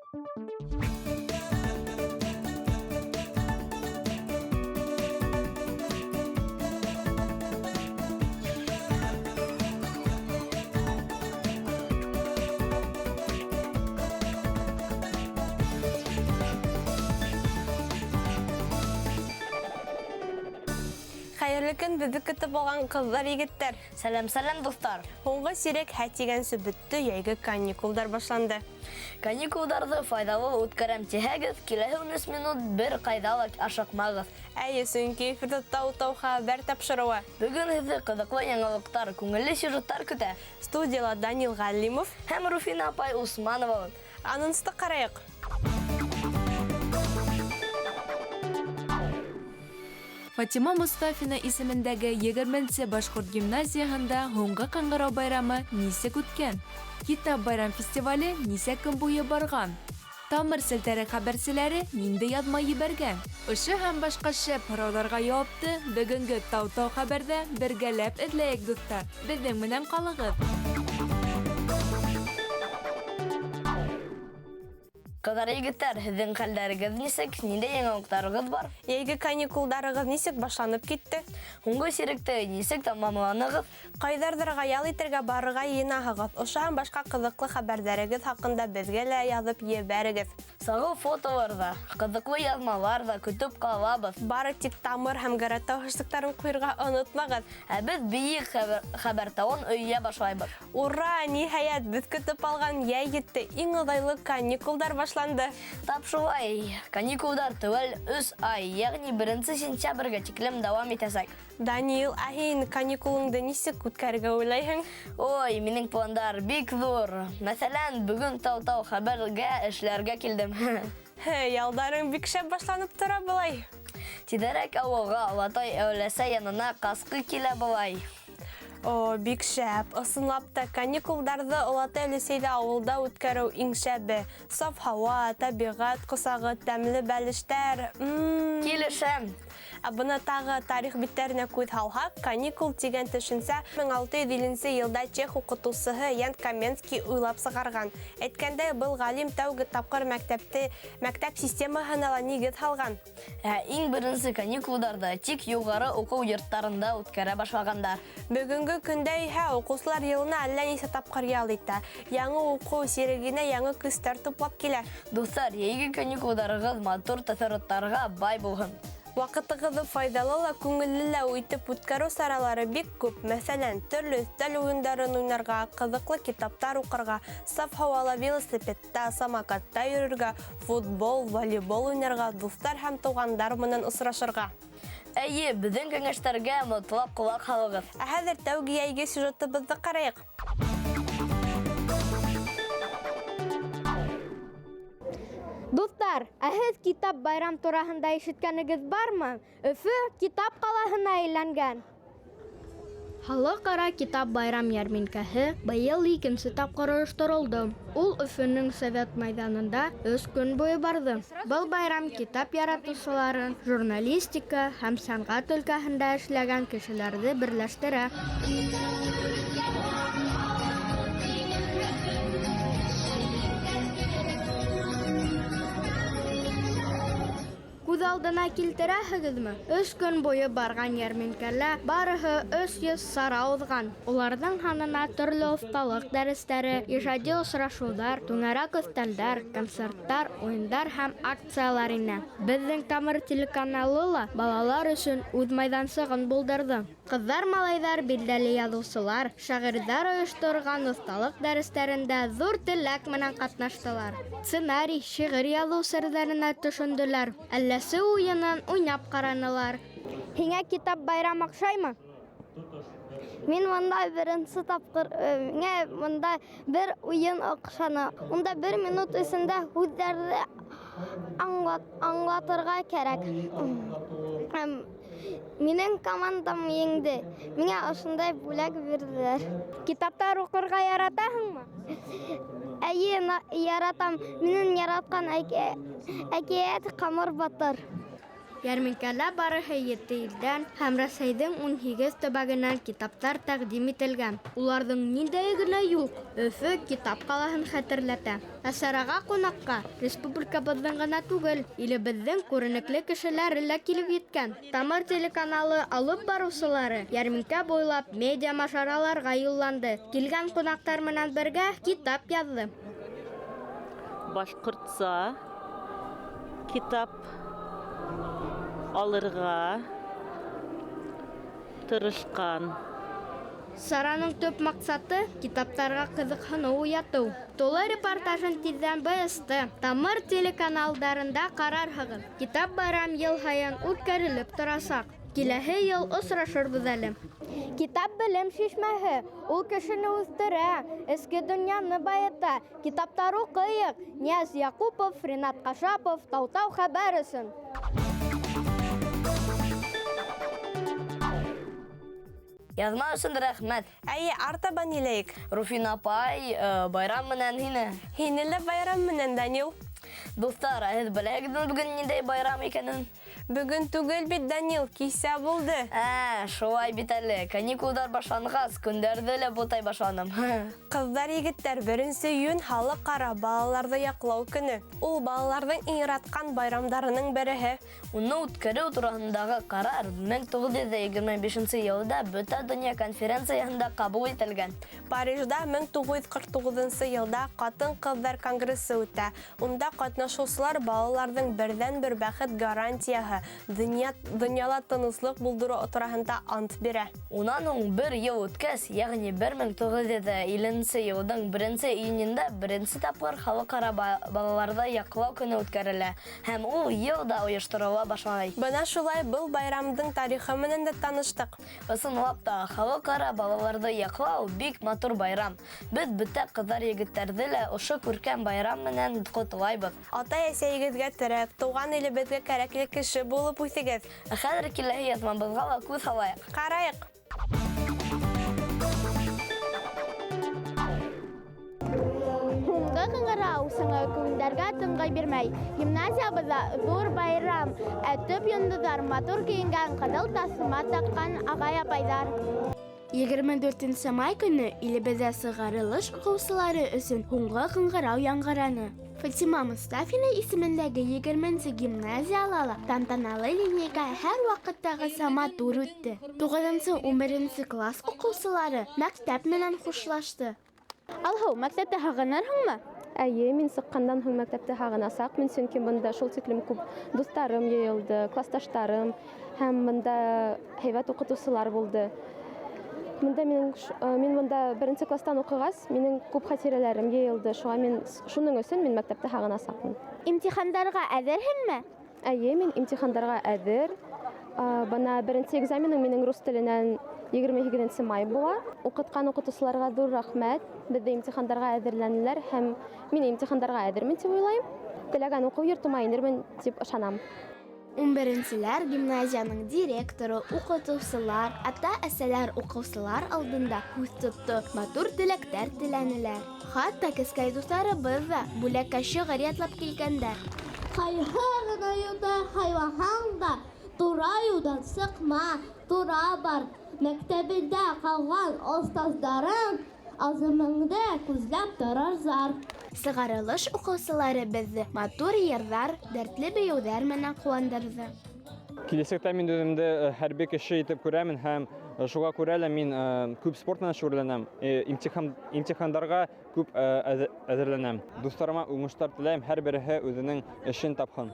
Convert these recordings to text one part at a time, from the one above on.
Хәерле көн, беҙҙе көтөп алған ҡыҙҙар, егеттәр. Сәләм, сәләм, дуҫтар. Һуңғы сирек һә тигәнсе бөттө, йәйге каникулдар башланды. Каникулдарҙы файҙалы үткәрәм тиһәгеҙ, киләһе 13 минут бер ҡайҙа ла ашыҡмағыҙ. Әйе, сөнки эфирҙа Тау-тау хәбәр тапшырыуы. Бөгөн һеҙҙе ҡыҙыҡлы яңылыҡтар, күңелле сюжеттар көтә. Студияла Данил Ғәлимов һәм Руфина апай Усманова. Анонсты ҡарайыҡ. Фатима Мостафина исемендәге 20-нсе башҡорт гимназияһында һуңғы ҡыңғырау байрамы нисек үткән? Китап байрам фестивале нисә көн буйы барған? Тамыр селтәре хәбәрселәре ниндәй яҙма ебәргән? Ошо һәм башҡа шәп һорауҙарға яуапты бөгөнгө Тау-тау хәбәрҙә бергәләп эҙләйек, дуҫтар. Беҙҙең менән ҡалығыҙ. Ҡыҙҙар, егеттәр, һеҙҙең хәлдәрегеҙ нисек? Ниндәй яңылыҡтарығыҙ бар? Йәйге каникулдарығыҙ нисек башланып китте? Һуңғы сиректе нисек тамамланығыҙ? Ҡайҙарҙырға ял итергә барырға йыйынаһығыҙ? Ошо һәм башҡа ҡыҙыҡлы хәбәрҙәрегеҙ хаҡында беҙгә лә яҙып ебәрегеҙ. Сағыу фотолар ҙа, ҡыҙыҡлы яҙмалар ҙа көтөп ҡалабыҙ. Бары тик Тамыр һәм Гәрәтау хэштегтарын ҡуйырға онотмағыҙ. Ә беҙ бейек хәбәр тауын өйә башлайбыҙ. Ура! Ниһайәт, беҙ көтөп алған йәй етте. Иң оҙайлы каникулдар башланды. Тап шулай, каникулдар теүәл 3 ай, йәғни 1 сентябргә тиклем дауам итәсәк. Даниил, ә һин каникулыңды нисек үткәрергә уйлайһың? Ой, минең пландар бик ҙур. Мәҫәлән, бөгөн Тау-тау хәбәргә эшләргә килдем. Ялдарың бик шәп башланып тора былай. Тиҙерәк ауылға, олатай әүләсә янына ҡасҡы килә былай. О, бик шәп. Ысынлап та каникулдарҙы олатай өләсәйҙә ауылда үткәреү иң шәбе. Саф һауа, тәбиғәт ҡосағы, тәмле бәлештәр. Килешәм. Ә бына тағы тарих биттәренә күҙ һалһаҡ, каникул тигән төшөнсә 1650 йылда чех уҡытыусыһы Ян Каменский уйлап сығарған. Әйткәндәй, был ғалим тәүге тапҡыр мәктәп системаһына ла нигеҙ һалған. Ә иң беренсе каникулдарҙы тик юғары уҡыу йорттарында үткәрә башлағандар. Бөгөнгө көндә иһә уҡыусылар йылына әллә нисә тапҡыр ял итә. Яңы уҡыу сирегенә яңы көстәр туплап килә. Дуҫтар, йәйге каникулдарығыҙ матур тәьҫораттарға бай булһын. Ваҡытығыҙҙы файҙалы ла, күңелле лә итеп үткәреү саралары бик күп. Мәҫәлән, төрлө өҫтәл уйындарын уйнарға, ҡыҙыҡлы китаптар уҡырға, саф һауала велосипедта, самокатта йөрөргә, футбол, волейбол уйнарға, дуҫтар һәм туғандар менән осрашырға. Эйе, беҙҙең кәңәштәргә мотлаҡ ҡолаҡ һалығыҙ. Ә хәҙер тәүге йәйге сюжетыбыҙҙы ҡарайыҡ. Дуҫтар, ә һеҙ китап байрам тураһында ишеткәнегеҙ бармы? Өфө китап ҡалаһына әйләнгән. Халыҡ-ара китап байрам йәрминкәһе быйыл икенсе тапҡыр ойошторолдо. Ул Өфөнөң Совет майҙанында 3 көн буйы барҙы. Был байрам китап яратыусыларын, журналистика һәм сәнғәт өлкәһендә эшләгән кешеләрҙе берләштерә. Күҙ алдына килтерәһегеҙме? 3 көн буйы барған йәрминкәлә барыһы 300 сара уҙған. Уларҙың һанына төрлө оҫталыҡ дәрестәре, ижади осрашыуҙар, түңәрәк өҫтәлдәр, концерттар, уйындар һәм акциялар инә. Беҙҙең Тамыр телеканалы ла балалар өсөн үҙ майҙансығын булдырҙы. Ҡыҙҙар-малайҙар билдәле яҙыусылар, шағирҙар ойошторған оҫталыҡ дәрестәрендә ҙур теләк менән ҡатнаштылар. Сценарий, шиғыр яҙыу серҙәренә төшөндөләр. Әлләсе уйынын уйнап ҡаранылар. Һиңә китап байрам оҡшаймы? Мин бында беренсе тапҡыр, миңә бында бер уйын оҡшаны. Унда бер минут эсендә һүҙҙәрҙе аңлатырға кәрәк. Минең командам еңде. Миңә ошондай бүләк бирҙеләр. Китаптар уҡырға яратаһыңмы? Эйе, яратам. Минең яратҡан әкиәт Ҡамыр батыр. Йәрминкәлә барыһы ете илдән һәм Рәсәйҙең 18 төбәгенән китаптар тәҡдим ителгән. Уларҙың ниндәйе генә юҡ, Өфө китап ҡалаһын хәтерләтә. Ә сараға ҡунаҡҡа республикабыҙҙың ғына түгел, илебеҙҙең күренекле кешеләре лә килеп еткән. Тамыр телеканалы алып барыусылары йәрминкә буйлап медиа мажараларға юлланды. Килгән ҡунаҡтар менән бергә китап яҙҙы. Башҡортса китап алырға тырышҡан. Сараның төп маҡсаты китаптарға ҡыҙыҡһыныу уятыу. Тулы репортажын тиҙҙән БСТ, Тамыр телеканалдарында ҡарарһығыҙ. Китап байрам йыл һайын үткәрелеп торасаҡ. Киләһе йыл осрашырбыҙ әле. Китап белем шишмәһе, ул кешене үҫтерә, эске донъяны байыта. Китаптар уҡыйыҡ. Нияз Яҡупов, Ринат Ҡашапов, Таутау хәбәр өсөн. Яҙма өсөн рәхмәт. Әйе, артабан иләйек. Руфина апай, байрам менән һине. Һине лә байрам менән, Данил. Дуҫтар, ә һеҙ беләһегеҙме бөгөн ниндәй байрам икәнен? Бөгөн түгел бит, Данил, кисә булды. Шулай бит әле. Каникулдар башланғас, көндәрҙе лә бутай башланым. Ҡыҙҙар, егеттәр, 1 июнь халыҡ-ара балаларҙы яҡлау көнө. Ул балаларҙың иң яратҡан байрамдарының береһе. Уны үткәреү тураһындағы ҡарар 1925 йылда Бөтә донъя конференцияһында ҡабул ителгән. Парижда 1949 йылда ҡатын-ҡыҙҙар конгрессы үтә. Унда ҡатнашыусылар балаларҙың берҙән-бер бәхет гарантияһы, донъяла тыныслыҡ булдырыу тураһында ант бирә. Унан һуң бер йыл үткәс, йәғни 1950 йылдың 1 июнендә беренсе тапҡыр халыҡ-ара балаларҙы яҡлау көнө үткәрелә һәм ул йыл да ойошторола башлай. Бына шулай был байрамдың тарихы менән дә таныштыҡ. Ысынлап та, халыҡ-ара балаларҙы яҡлау бик матур байрам. Беҙ бөтә ҡыҙҙар егеттәрҙе лә ошо күркәм байрам менән ҡотлайбыҙ. Атай-әсәйегеҙгә терәк, тыуған илебеҙгә кәрәкле кеше булып үҫегеҙ. Ә хәҙер киләһе яҙмабыҙға ла күҙ һалайыҡ. Ҡарайыҡ. Һуңғы ҡыңғырау сыңы күңелдәргә тынғы бирмәй. Гимназиябыҙҙа ҙур байрам, ә төп йондоҙҙар матур кейенгән, ҡыҙыл таҫма таҡҡан ағай-апайҙар. 24 май көнө илебеҙҙә сығарылыш уҡыусылары өсөн һуңғы ҡыңғырау яңғыраны. Фатима Мостафина исемендәге 20 гимназияла ла тантаналы линейка һәр ваҡыттағыса матур үтте. 9-11 класс уҡыусылары мәктәп менән хушлашты. Алһыу, мәктәптә һағынырһыңмы? Әйе, мин сыҡҡандан һуң мәктәптә һағынасаҡмын, сөнки бында шул тиклем күп дуҫтарым йыйылды, класташтарым һәм бында һәйбәт уҡытыусылар булды. Мында мин бында беренсе класстан уҡығас, минең күп хәтирәләрем йыйылды. Шуға мин шуның өсөн мин мәктәптә һағынасаҡмын. Имтихандарға әҙерһеңме? Әйе, мин имтихандарға әҙер. Бына беренсе экзаменым минең рус теленән 28 май була. Уҡытҡан уҡытыусыларға ҙур рәхмәт. Беҙҙе имтихандарға әҙерләнеләр һәм мин имтихандарға әҙермен тип уйлайым. Теләгән уҡыу йортома инермен тип ышанам. 11-селәр гимназияның директоры, уҡытыусылар, ата-әсәләр уҡыусылар алдында һүҙ тотто, матур теләктәр теләнеләр. Хатта кескәй дуҫтарыбыҙ ҙа бүләккә шиғыр ятлап килгәндәр. Ҡайһы ғына юлда һайлаһаң да, тура юлдан сыҡма, тура бар. Мәктәбендә ҡалған остаздарың азымыңды күҙләп торорҙар. Сығарылыш уҡыусылары беҙҙе матур йырҙар, дәртле бейеүҙәр менән ҡыуандырҙы. Киләсәктә мин үҙемде хәрби кеше итеп күрәмен һәм шуға күрә лә мин күп спорт менән шөғөлләнәм, имтихандарға күп әҙерләнәм. Дуҫтарыма уңыштар теләйем, һәр береһе үҙенең эшен тапһын.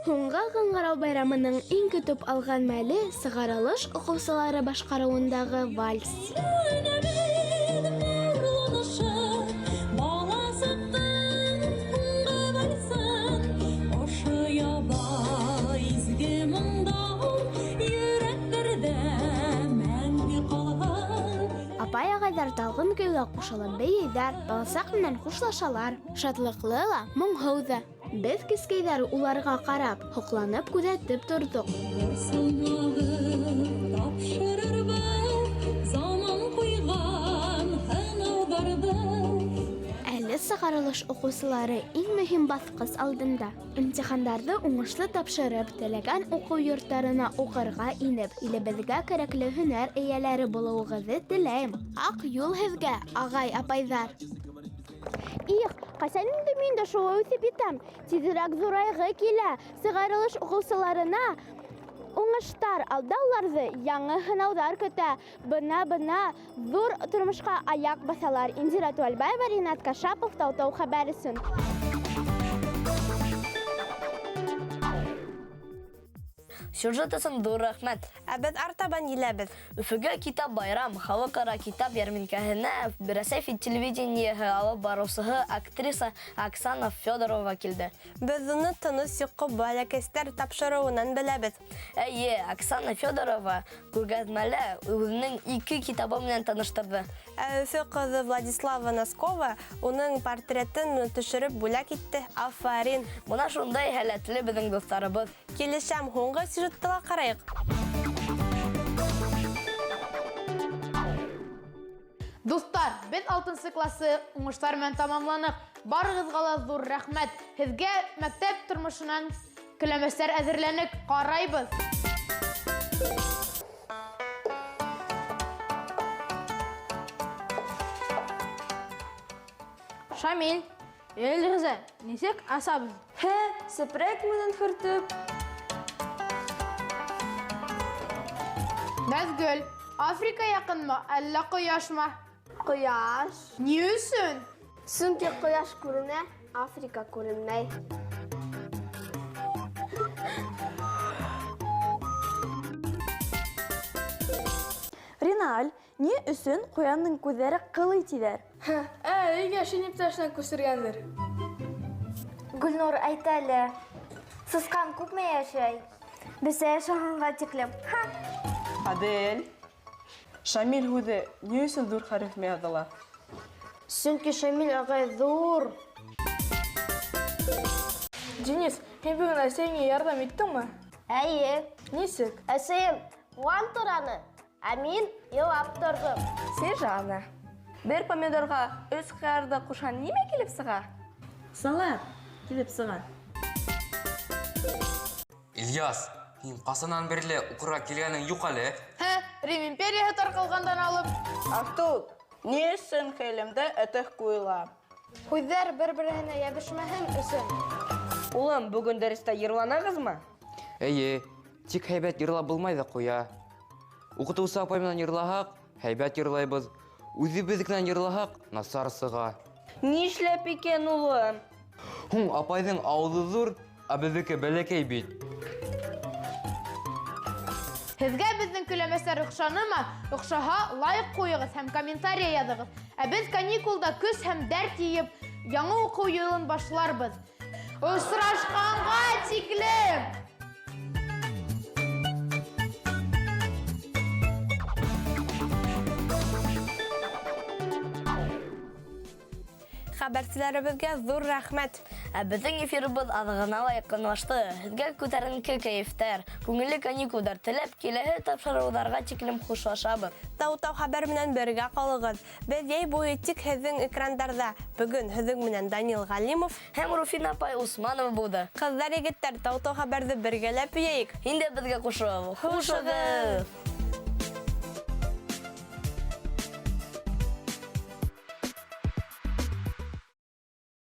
Һуңғы ҡыңғырау байрамының иң көтөп алған мәле сығарылыш уҡыусылары башҡарыуындағы вальс. Апай-ағайҙар талғын көйгә ҡушылып бейейҙәр, баласаҡ менән хушлашалар. Шатлыҡлы ла, моңһоу ҙа. Беҙ кескәйҙәр уларға ҡарап, һоҡланып күҙәтеп торҙоҡ. Әле сығарылыш уҡыусылары иң мөһим баҫҡыс алдында. Имтихандарҙы уңышлы тапшырып, теләгән уҡыу йорттарына уҡырға инеп, илебеҙгә кәрәкле һөнәр эйәләре булыуығыҙҙы теләйем. Аҡ юл һеҙгә, ағай-апайҙар! Их, ҡасан инде мин дә шулай үҫеп етәм? Тиҙерәк ҙурайғы килә. Сығарылыш уҡыусыларына уңыштар, алда уларҙы яңы һынауҙар көтә. Бына-бына ҙур тормошҡа аяҡ баҫалар. Индира Туальбаева, Ринат Кашапов, Тау-Тау хәбәр өсөн. Сюжет өсөн ҙур рәхмәт. Ә беҙ артабан еләбеҙ. Өфөгә китап байрам халыҡ-ара китап йәрминкәһенә Рәсәй телевидениеһы алып барыусыһы актриса Оксана Федорова килде. Беҙ уны тыныс йоҡо бәләкәстәр тапшырыуынан беләбеҙ. Эйе, Оксана Федорова күргәҙмәлә үҙенең 2 китабы менән таныштырҙы. Ә Өфө ҡыҙы Владислава Носкова уның портретын төшөрөп бүләк итте. Афарин! Бына шундай һәләтле беҙҙең дуҫтарыбыҙ. Килешәм, һуңғы сюжетты ла ҡарайыҡ. Дуҫтар, беҙ 6-нсы классы уңыштар менән тамамланыҡ. Барығыҙға ла ҙур рәхмәт. Һеҙгә мәктәп тормошонан көләмәстәр әҙерләнек. Ҡарайбыҙ. Шамил, Эльза, нисек асабыҙ? Һә, сепрәк менән һөртөп. Нәҙгөл, Африка яҡынмы, әллә ҡояшмы? Ҡояш. Ни өсөн? Сөнки ҡояш күренә, Африка күренмәй. Риналь, ни өсөн ҡуяндың күҙҙәре ҡылый тиҙәр? Өйгә шин иптәшенә күсергәндер. Гөлнур, әйт әле, сысҡан күпме йәшәй? Бесәй ашағанға тиклем. Ха! Адель, Шамил һүҙе ни өсөн ҙур хәреф менән яҙыла? Сөнки Шамил ағай ҙур. Денис, һин бөгөн әсәйеңә ярҙам иттеңме? Эйе. Нисек? Әсәйем ҡыуан тораны, ә мин илап торҙом. Снежана, бер помидорға 3 ҡыярҙы ҡушһаң, нимә килеп сыға? Салат килеп сыға. Ильяс, һин ҡасанан бирле уҡырға килгәнең юҡ әле? Һә, Рим империяһы тарҡалғандан алып. Артур, ни өсөн келемдә әтәк ҡуйыла? Һүҙҙәр бер-береһенә йәбешмәһен өсөн. Улым, бөгөн дәрестә йырланағыҙмы? Эйе, тик һәйбәт йырлап булмай ҙа ҡуя. Уҡытыусы апай менән йырлаһаҡ, һәйбәт йырлайбыҙ. Үҙебеҙ генә йырлаһаҡ, насар сыға. Нишләп икән, улым? Һуң апайҙың ауыҙы ҙур, ә беҙҙеке бәләкәй бит. Һеҙгә беҙҙең көләмәстәр оҡшанымы? Оҡшаһа, лайк ҡуйығыҙ һәм комментарий яҙығыҙ. Ә беҙ каникулда көс һәм дәрт йыйып, яңы уҡыу йылын башларбыҙ. Осрашҡанға тиклем! Хәбәрселәребеҙгә ҙур рәхмәт. Ә беҙҙең эфирыбыҙ аҙағына ла яҡынлашты. Һеҙгә күтәренке кәйефтәр, күңелле каникулдар теләп, киләһе тапшырыуҙарға тиклем хушлашабыҙ. Тау-тау хәбәр менән бергә ҡалығыҙ. Беҙ йәй буйы тик һеҙҙең экрандарҙа. Бөгөн һеҙҙең менән Данил Ғәлимов һәм Руфина апай Усманова булды. Ҡыҙҙар, егеттәр, тау-тау хәбәрҙе бергәләп йәйек. Һин дә беҙгә ҡушыл. Хушығыҙ!